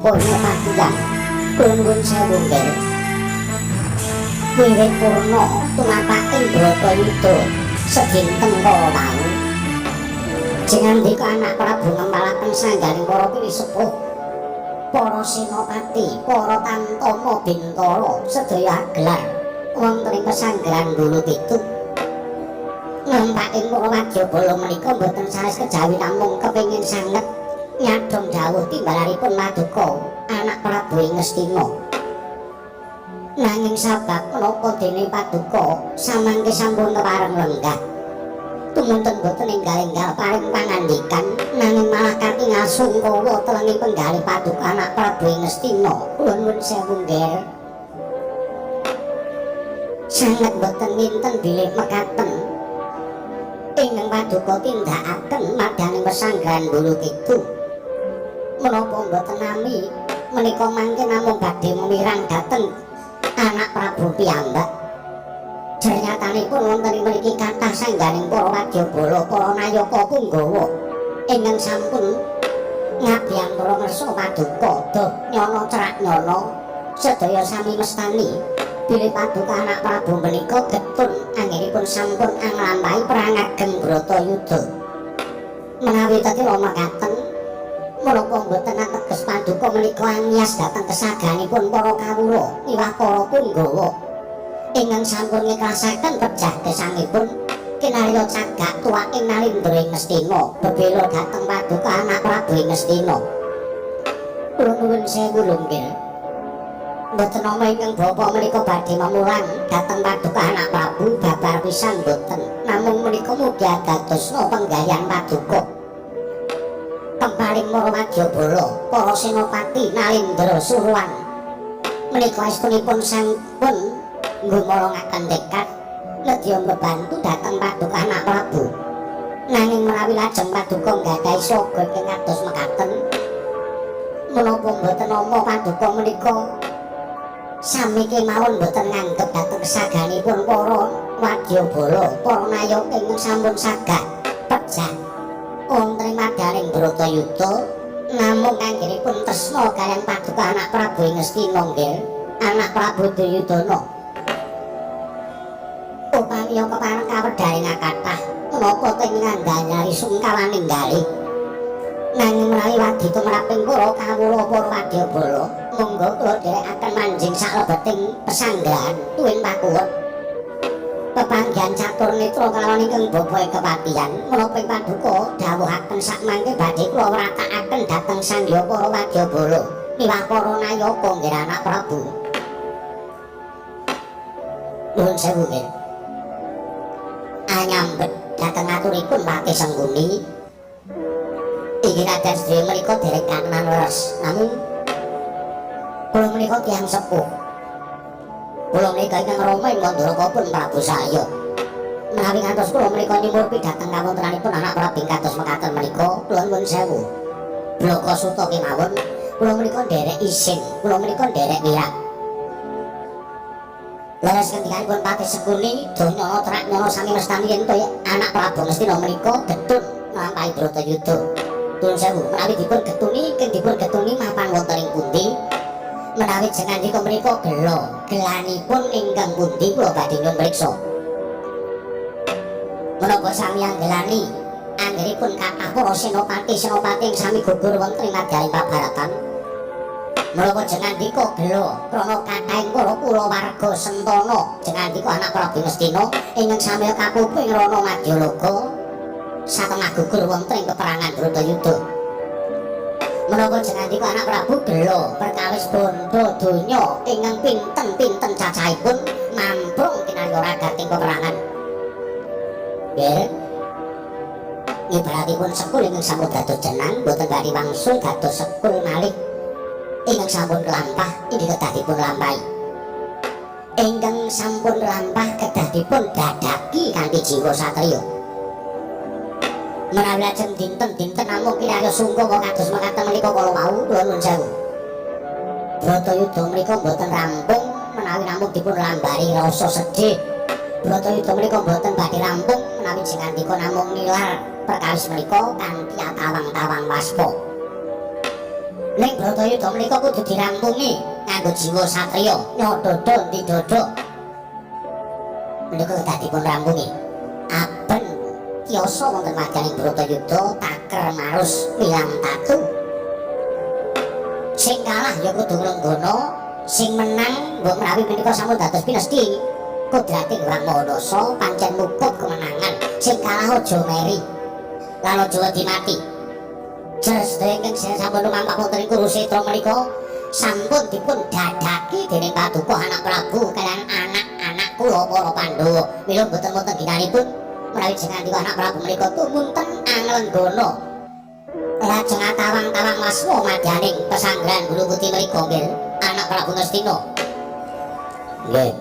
Kepatihan. Kula nuwun sewu nggih. Wiwit purna tumapaking Bratayuda sedinten kala wau. Jengandika anak Prabu ngempalaken sangganing para pinisepuh, para senopati, para tamtama bintara sedaya agelar wonten ing pesanggrahan Bulupitu. Ngempaking para wadyabala menika boten sanes kejawi namung kepengin sanget nyadhong dawuh timbalanipun maduka anak Prabu ing Ngastina. Nanging sabab menapa dene paduka samangke sampun kepareng lenggah. Tumunten boten enggal-enggal paring pangandikan nanging malah katingal sungkawa telenging penggalih paduka anak Prabu ing Ngastina. Kula nuwun sewu nggih. Sanget boten nginten bilih mekaten ingkang paduka tindakaken madyaning pesanggrahan Bulupitu. Menapa mboten nami menika mangke namung badhe memirang dhateng anak Prabu piyambak. Jernyatanipun wonten ing mriki kathah sangganing para wadyabala, para nayaka punggawa ingkang sampun ngabiyantara ngersa paduka doh nyana cerak nyana sedaya sami mestani bilih paduka anak Prabu menika getun anggenipun sampun anglampahi perang ageng Bratayuda. Menawi tetira mekaten, menapa mboten ateges paduka menika angias dhateng kesaganipun para kawula miwah para punggawa ingkang sampun ngiklasaken pejah gesangipun kinarya cagak tuwaking Nalindra ing Ngastina bebela dhateng paduka anak Prabu ing Ngastina. Kula nuwun sewu lho nggih. Mboten nama ingkang bapa menika badhe memulang dhateng paduka anak Prabu babar pisan mboten. Namung menika mugi adadosna penggayan paduka. Kempaling para wadyabala, para senopati Nalindra Suruhan menika estunipun sampun nggumorongaken tekad nedya mbebantu dhateng paduka anak Prabu. Nanging menawi lajeng paduka nggadahi sloga ingkang kados mekaten, menapa mboten nama paduka menika sami kemawon mboten nganggep dhateng kesaganipun para wadyabala, para nayaka ingkang sampun sagah pejah wonten ing madyaning Bratayuda namung anggenipun tresna kaliyan paduka anak Prabu ing Ngastina nggih, anak Prabu Duryudana. Upami kepareng kawedharing kathah menapa teng ngandhani sungkawaning galih. Nanging menawi wadi tumraping para kawula para wadyabala, monggo kula dherekaken manjing saklebeting pesanggrahan tuwin pakuwun. Pepanggihan catur netra kalawan ingkang bapa ing kepatihan, menapa ing paduka dawuhaken sakmangke badhe kula wratakaken dhateng sandya para wadyabala miwah para nayaka nggih anak Prabu. Nuwun sewu nggih. Anyambet dhateng aturipun Patih Sengkuni. Inggih Raden sedaya menika dereng kakenan leres, namung kula menika tiyang sepuh. Kula menika ingkang rama ing Mandarakapun Prabu Salya. Menawi ngantos kula menika nyumurpi dhateng kawontenanipun anak Prabu ing kados mekaten menika, kula nuwun sewu. Blaka suta kemawon, kula menika nderek isin, kula menika nderek wirak. Leres ngendikanipun Patih Sengkuni, donya trak nyono sami mestani yen to anak Prabu Ngastina menika getun nglampahi Bratayuda. Nuwun sewu, menawi dipun getuni, ingkang dipun getuni mapan wonten ing pundi? Menawi jengandika menika gela, gelanipun ingkang pundi kula badhe nyuwun priksa. Menapa sami anggelani anggenipun kathah para senopati-senopati ing sami gugur wonten ing madyaning pabaratan? Menapa jengandika gela krana kathahing para kulawarga Sentana jengandika anak Prabu Ngastina ingkang sami kapupu ing rana Madyaloka satengah gugur wonten ing peperangan Bratayuda? Menapa jengandika anak Prabu gela perkawis bondo donya ingkang pinten-pinten cacahipun mamprung kinarya ragat ing peperangan? Nggih. Ibaratipun sekul ingkang sampun dados jenang boten badhe wangsul dados sekul malih ingkang sampun lampah inggih kedah dipun lampahi. Ingkang sampun lampah kedah dipun dadaki kanthi jiwa satriya. Menawi lajeng dinten-dinten namung kinarya sungkawa kados mekaten menika kala wau, kula nuwun sewu. Bratayuda menika mboten rampung menawi namung dipun lambari rasa sedih. Bratayuda menika mboten badhe rampung menawi jengandika namung nilar perkawis menika kanthi atawang-tawang waspa. Ning Bratayuda menika kudu dirampungi nganggo jiwa satriya, nyododo ndidodo. Menika kedah dipun rampungi. Aben tiyasa wonten madyaning Bratayuda taker marus milang tatu. Sing kalah ya kudu nglenggana, sing menang mbok menawi menika sampun dados pinesti kodrate Hyang Maha Dasa pancen mukup kemenangan. Sing kalah aja meri lan aja wedi mati. Sedaya ingkang sampun lumampak wonten ing Kurusetra menika sampun dipun dadaki dening Paduka anak Prabu kaliyan anak-anak kula para Pandhawa. Mila boten wonten ginanipun menawi jenengan anak Prabu menika tumunten anglenggana lajeng atawang-tawang waswa madyaning pesanggrahan Bulu Putih menika nggih anak Prabu Ngastina. Nggih.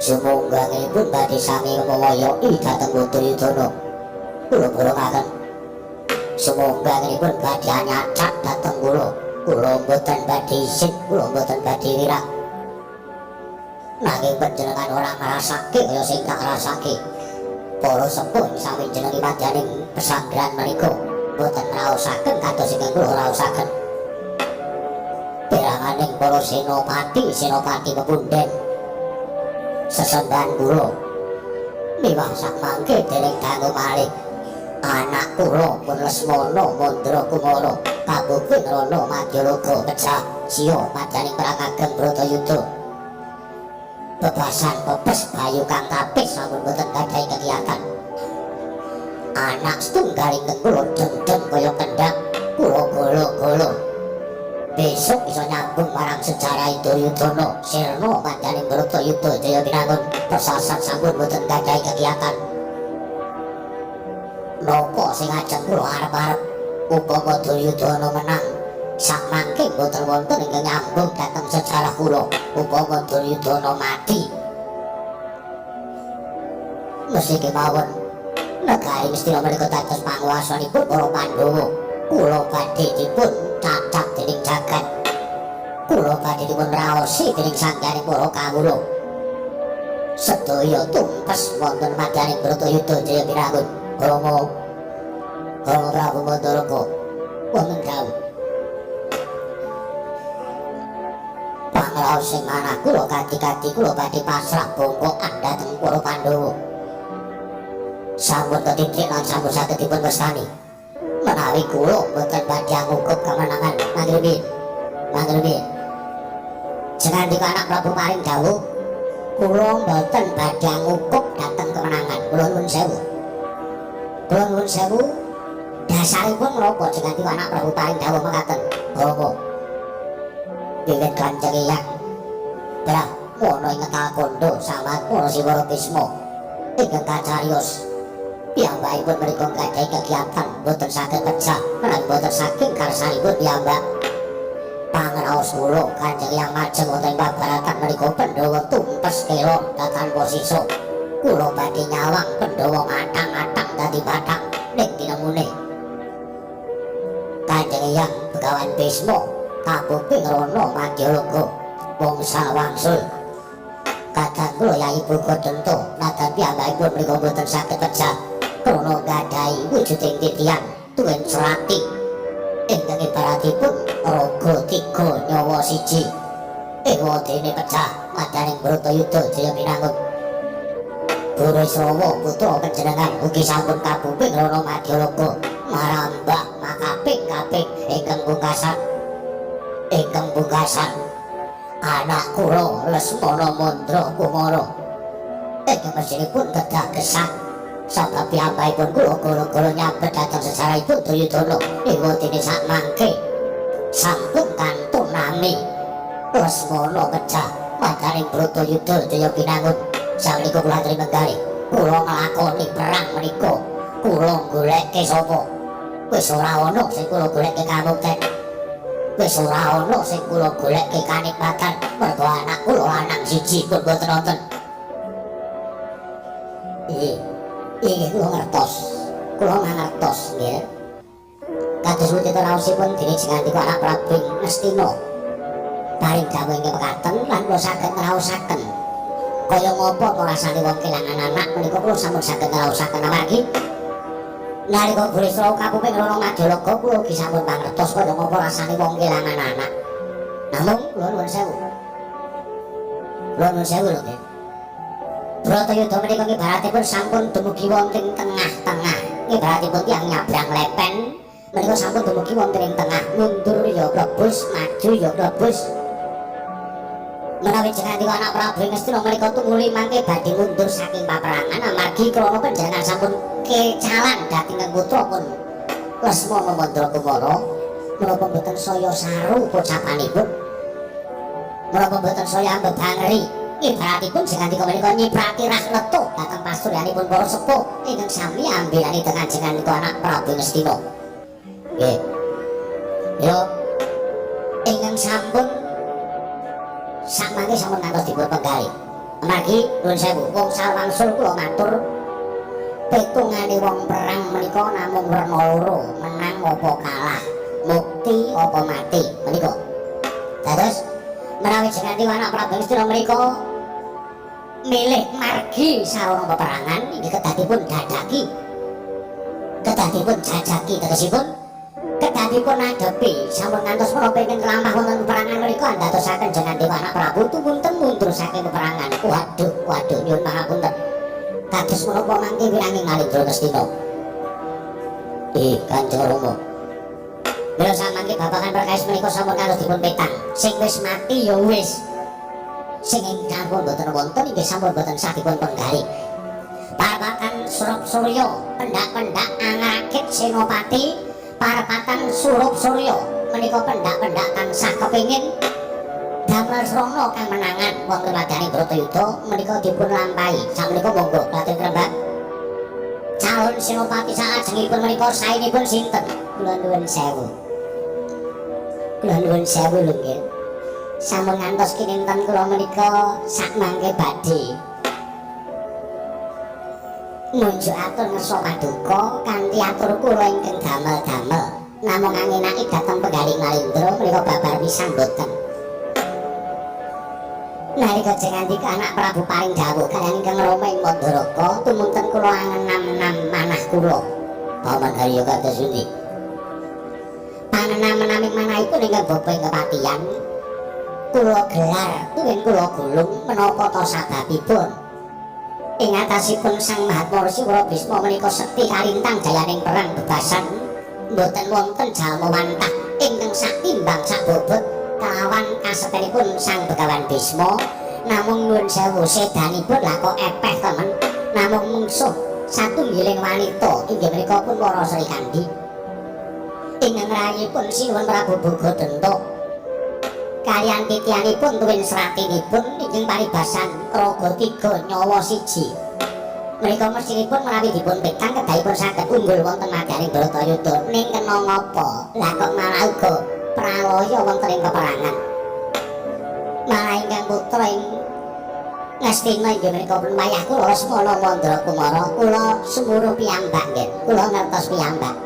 Sumangga anggenipun badhe sami ngumoyoki dhateng Duryudana. Kula borongaken. Sumangga anggenipun badhe nyacak dhateng kula. Kula mboten badhe isin, kula mboten badhe wirang. Nanging panjenengan ora ngrasake kaya sing tak rasake. Para sepuh sami jenengi madyaning pesanggrahan menika mboten ngraosaken kados ingkang kula raosaken. Peranganing para senopati, senopati pepunden sesembahan kula miwah sakmangke dereng dangu malih anak kula pun Lesmana Mandra Kumara kabuping rana madyalaga pecah siya madyaning perang ageng Bratayuda. Bebasan pepes bayu kang kapis sampun boten gadhahi kegiatan. Anak setunggal ingkang kula dendem kaya kendhang kula golo-golo besok bisa nyambung marang sejarah Duryudana sirna madyaning Bratayuda Jaya Binangun persasat sampun boten gadhahi kegiatan. Napa sing ajeng kula arep-arep upama Duryudana menang sakmangke boten wonten ingkang nyambung dhateng sejarah kula. Upama Duryudana mati mesti kemawon negari Ngastina menika dados panguwasanipun para Pandhawa. Kula badhe dipun cacak dening jagat, kula badhe dipun raosi dening sanghyang para kawula. Sedaya tumpes wonten madyaning Bratayuda Jaya Binangun. Rama Rama Prabu Mandaraka wonten dawuh pangraos sing manah kula kadi-kadi kula badhe pasrah bongkokan dhateng para Pandhawa. Sampun ketitik lan sampun saged dipun wastani menawi kula boten badhe ngukup kemenangan. Mangrumin mangrumin jenengan anak Prabu paring dawuh kula boten badhe ngukup dhateng kemenangan. Kula nuwun sewu, kula nuwun sewu. Dasaripun menapa jenengan anak Prabu paring dawuh mekaten? Rama wiwit Kanjeng Eyang Brahmana ing Kalkondo samat Siwara Bisma ingkang kacariyos piyambakipun menika gadhahi kegiatan boten saged pecah menawi boten saking karsanipun piyambak. Pangraos kula Kanjeng Eyang majeng wonten ing pabaratan menika Pandhawa tumpes kelor tanpa sisa. Kula badhe nyawang Pandhawa matang-matang dadi bathang ning tinemune. Kanjeng Eyang Begawan Bisma kapuping rana madyalaga wangsa wangsul kadang kula Yai Bogodenta nadan piyambakipun menika boten saged pecah krana gadhahi wujuding titian tuwin serati ingkang ibaratipun raga tiga nyawa siji. Ewa dene pecah madyaning Bratayuda Jaya Binangun. Burisrawa putra panjenengan ugi sampun kapuping rana madyalaga marambah makaping-kaping ingkang pungkasan ingkang pungkasan anak kula Lesmana Mandra Kumara ingkang mestinipun kedah gesang sabab piyambakipun kula gara-gara nyabet dhateng sejarahipun Duryudana. Ewa dene sakmangke sampun kantun nami Lesmana pecah madyaning Bratayuda Jaya Binangun. Sakmenika kula aturi menggalih kula nglakoni perang menika kula goleke sapa? Wis ora ana sing kula goleke kamukten, wis ora ana sing kula goleke kanikmatan mergo anak kula lanang siji pun boten wonten. Iki kula ngertos, kula mangertos nggih. Kados pundi raosipun dene jengandika anak Prabu Ngastina paring dawuh ingkang mekaten lan kula saged ngraosaken kaya ngapa to rasane wong kelangan anak menika kula sampun saged ngraosaken amargi Nalika Burisrawa kapuping Rana Madalaga kula ugi sampun pangertos kaya ngapa rasane wong kelangan anak. Namung kula nuwun sewu. Kula nuwun sewu lho nggih. Bratayuda menika ibaratipun sampun dumugi wonten tengah-tengah. Ibaratipun tiyang nyabrang lepen menika sampun dumugi wonten ing tengah, mundur ya klebus, maju ya klebus. Menawi jenengan anak Prabu Ngastina menika tumuli mangke badhe mundur saking paperangan amargi krana panjenengan sampun kecalan dhateng putra pun Lesmana Mandra Kumara, menapa mboten saya saru pocapanipun, menapa mboten saya ambebangeri? Ibaratipun jenengan menika nyiprati rah letuh dhateng pasuryanipun para sepuh ingkang sami ambelani dengan jenengan anak Prabu Ngastina. Nggih, yo ingkang sampun sakmangke sampun ngantos dipun penggalih. Amargi nuwun sewu, wong sawangsul kula matur, petungane wong perang menika namung werna loro, menang apa kalah, mukti apa mati menika. Dados menawi jenengan anak Prabu Ngastina menika milih margi sarana peperangan inggih kedahipun dadaki, kedahipun jajaki, tegesipun kedahipun ngadepi. Sampun ngantos menapa ingkang lampah wonten peperangan menika andadosaken jenengan dewa anak Prabu tumunten mundur saking peperangan. Waduh, waduh, nyuwun pangapunten, kados menapa mangke wiranging Nalindra Ngastina? Kanjeng Rama. Mila samangke babagan perkawis menika sampun ngantos dipun petang. Sing wis mati ya wis. Sing ingkang boten wonten inggih sampun boten sah dipun penggalih. Parapatan Surup Surya, pendak-pendak angrakit senopati, parapatan Surup Surya menika pendak-pendak tansah kepingin damel srana kang menangan wonten ladane Bratayuda menika dipun lampahi. Sakmenika monggo katur krembak. Calon senopati salajengipun menika saenipun sinten? Kula nuwun sewu. Kula nuwun sewu lho nggih. Sampun ngantos kinten kula menika sakmangke badhe ngunjuk atur ngersa paduka kanthi atur kula ingkang damel-damel. Namung angenaki dhateng penggalih Nalindra menika babar pisan boten. Nalika jengandika anak Prabu paring dawuh kaliyan ingkang Rama ing Mandaraka, tumunten kula angenam-enam manah kula. Paman Haryo, kados pundi? Pangenam-enaming manahipun ingkang bapa ing kepatihan kula gelar tuwin kula gulung menapa ta sababipun? Ing atasipun Sang Mahatma Rsi Wara Bisma menika sekti kalintang jayaning perang bebasan, mboten wonten jalma wantah ingkang satimbang sabobot kalawan kasetenipun Sang Begawan Bisma. Namung nuwun sewu, sedanipun lah kok epeh temen, namung mungsuh satunggiling wanita inggih menika pun para Srikandhi ingkang rayipun Sinuwun Prabu Bogodenta kaliyan titianipun tuwin sratinipun ingkang paribasan raga tiga nyawa siji. Menika mestinipun menawi dipun petang kedahipun saged unggul wonten madyaning Bratayuda, ning kena ngapa lah kok malah uga pralaya wonten ing peperangan? Malah ingkang putra ing Ngastina inggih menika pun wayah kula Lesmana Mandra Kumara. Kula sumuruh piyambak nggih, kula ngertos piyambak.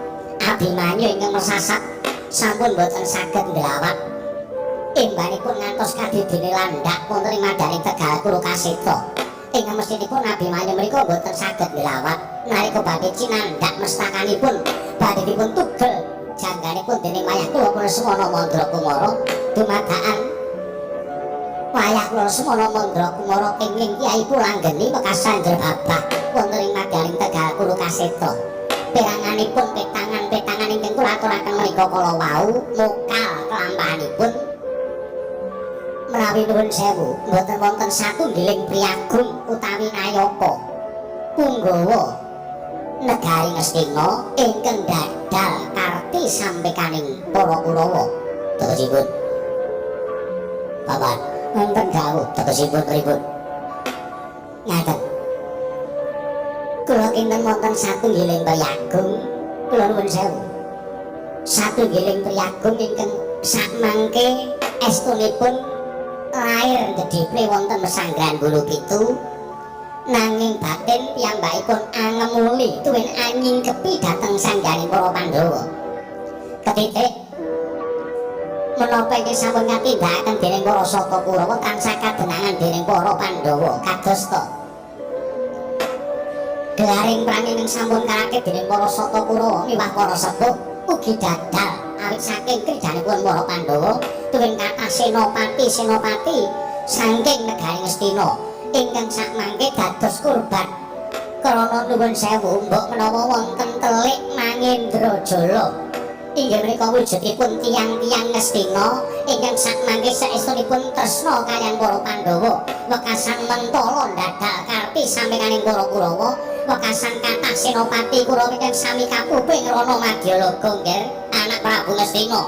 Abimanyu ingkang mesasat sampun boten saged nglawat, embanipun ngantos kadidine landhak wonten ing madyaning Tegal Kurukaseta. Ingkang mestinipun Abimanyu menika boten saged nglawat nalika badhe cinandhak mestakanipun badhe dipun tugel jangganipun dening wayah kula pun Lesmana Mandra Kumara. Dumadakan wayah kula Lesmana Mandra Kumara kenging Kyai Pulanggeni wekasan jrebabah wonten ing madyaning Tegal Kurukaseta. Peranganipun petangan-petangan ingkang kula aturaken menika kala wau mokal kelampahanipun. Menawi nuwun sewu, mboten wonten satunggiling priyagung utawi nayaka punggawa negari Ngastina ingkang dadal karti sampekaning para Kurawa. Tegesipun, Bapak, wonten dawuh. Tegesipun pripun? Ngaten, kula kinten wonten satunggiling priyagung, kula nuwun sewu, satunggiling priyagung ingkang sakmangke estunipun lair gedhiple wonten Pesanggrahan Bulu Pitu, nanging batin piyambakipun angemuli tuwin anyingkepi dhateng sangganing para Pandhawa. Ketitik menapa ingkang sampun katindakaken dening para Sata Kurawa tansah kadenangan dening para Pandhawa, kados ta Gelaring perang ingkang sampun karakit dening para Sata Kurawa miwah para sepuh ugi dadal awit saking krijanipun para Pandhawa tuwin kathah senopati-senopati saking negari Ngastina ingkang sakmangke dados kurban. Krana nuwun sewu, mbok menawa wonten telik Mangendrajala inggih menika wujudipun tiyang-tiyang Ngastina ingkang sakmangke saestunipun tresna kaliyan para Pandhawa, wekasan mentala ndadal karti sampinganing para Kurawa, wekasan kathah senopati Kurawa ingkang sami kapupu ing rana Madyalaga, Ngger, anak Prabu Ngastina.